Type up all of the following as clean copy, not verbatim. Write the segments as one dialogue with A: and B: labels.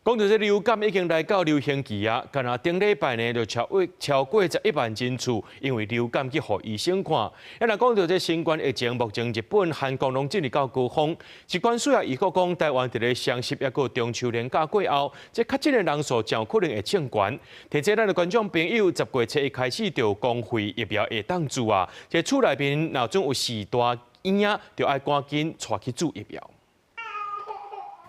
A: 講到這流感已經來到流行期啊，干焦頂禮拜呢就超過11萬人次，因為流感去予醫生看。啊，若講到這新冠疫情，目前日本、韓國攏進入到高峰。疾管署也預告講，台灣佇咧雙十一佮中秋連假過後，這確診的人數誠有可能會衝懸。提醒咱的觀眾朋友，10月初一開始就有公費疫苗會當注啊，這厝內面若準有序大嬰仔，就愛趕緊帶去注疫苗。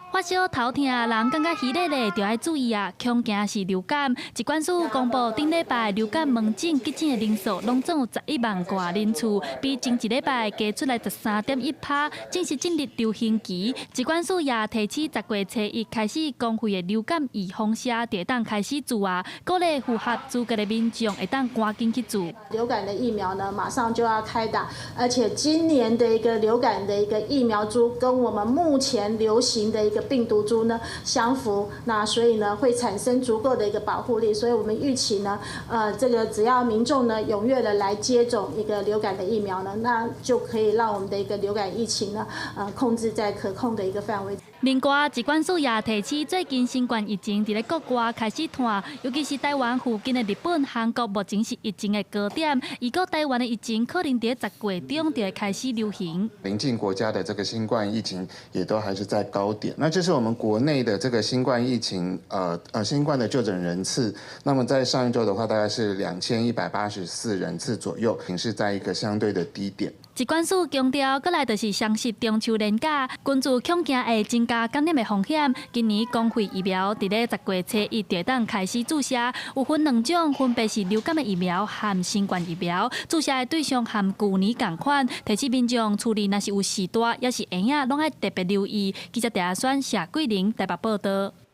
B: 發燒頭疼，人感覺虛咧咧，就愛注意啊！恐驚是流感。疾管署公布頂禮拜流感門診急診的人數，攏總有11萬外人次，比前一禮拜加出來13.1趴，正式進入流行期。疾管署也提醒10月初一開始，公費的流感預防射就會當開始注啊，鼓勵符合資格的民眾會當趕緊去注。
C: 流感的疫苗呢，馬上就要開打，而且今年的一個流感的一個疫苗株，跟我們目前流行的一個病毒株呢相符，那所以呢會產生足夠的一個保護力，所以我們預期呢，這個只要民眾呢踴躍的來接種一個流感的疫苗呢，那就可以讓我們的一個流感疫情呢，控制在可控的一個範圍。
B: 另外，疾管署也提醒，最近新冠疫情佇咧國外開始湠，尤其是台灣附近的日本、韓國，目前是疫情的高點。預估台灣的疫情可能佇10月中就會開始流行。
D: 鄰近國家的這個新冠疫情也都還是在高點。那這是我們國內的這個新冠疫情，新冠的就診人次。那麼在上一周的話，大概是2184人次左右，是在一個相對的低點。
B: 疾管署強調，過來就是雙十中秋連假，關注恐驚會增加感染的風險。今年公費疫苗佇咧10月初一就會當開始注射，有分兩種，分別是流感的疫苗和新冠疫苗。注射的對象和舊年仝款，提醒民眾厝裡若是有序大，抑是嬰仔，攏愛特別留意。記者鄭阿選、謝桂玲台北報道。